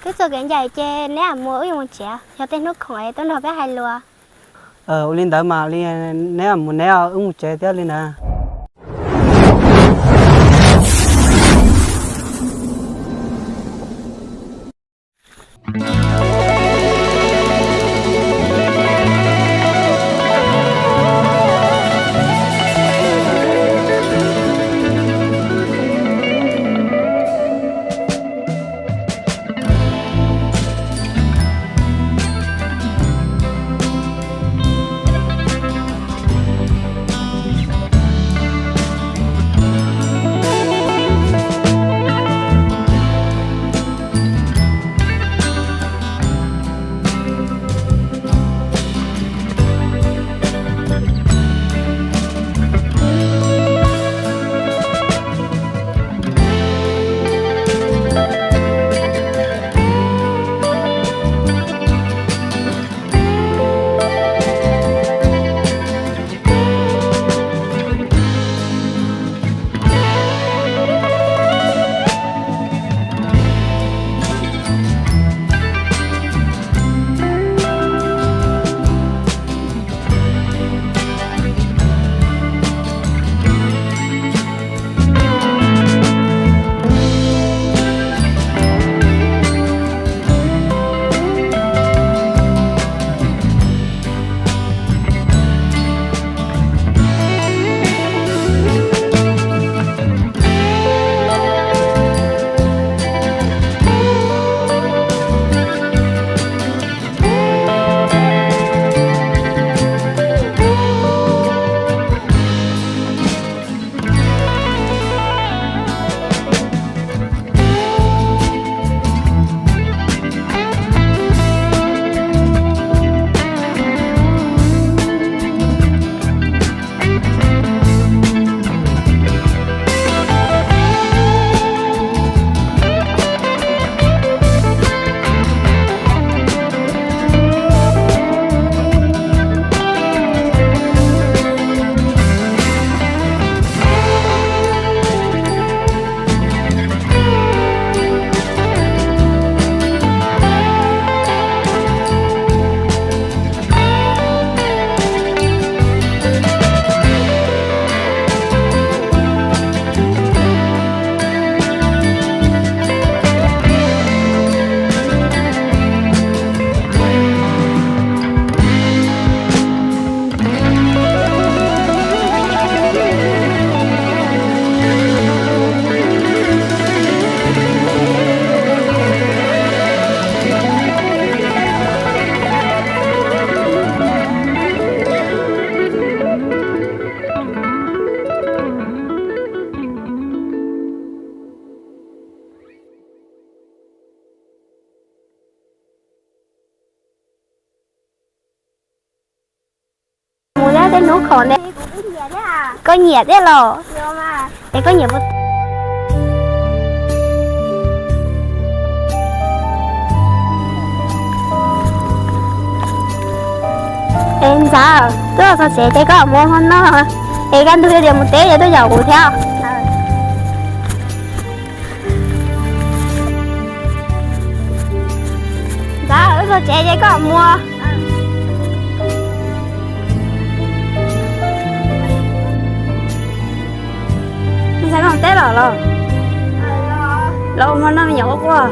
Wb txoj kev ncaim ces neb mam mus, wb yuav mus tsev, yog tej hnub khoom es tuaj nrog peb hais lus. Ua li ntawd mas, neb mam mus neb, wb mus tsev thiab li ntawd. Mus thiab, tej hnub khoom ne. Koj nyiam thiab los? Es koj nyiam puas? Es Ntxawm, twb los txog tsev ces koj mus hmo no, es kaj ntug yog tias mus teb ces tuaj yaum kuv thiab. Ntxawm, wb txog tsev ces koj mus. Ntxawm, koj teb los los? Los ua hmo no me nyuam quaj quaj.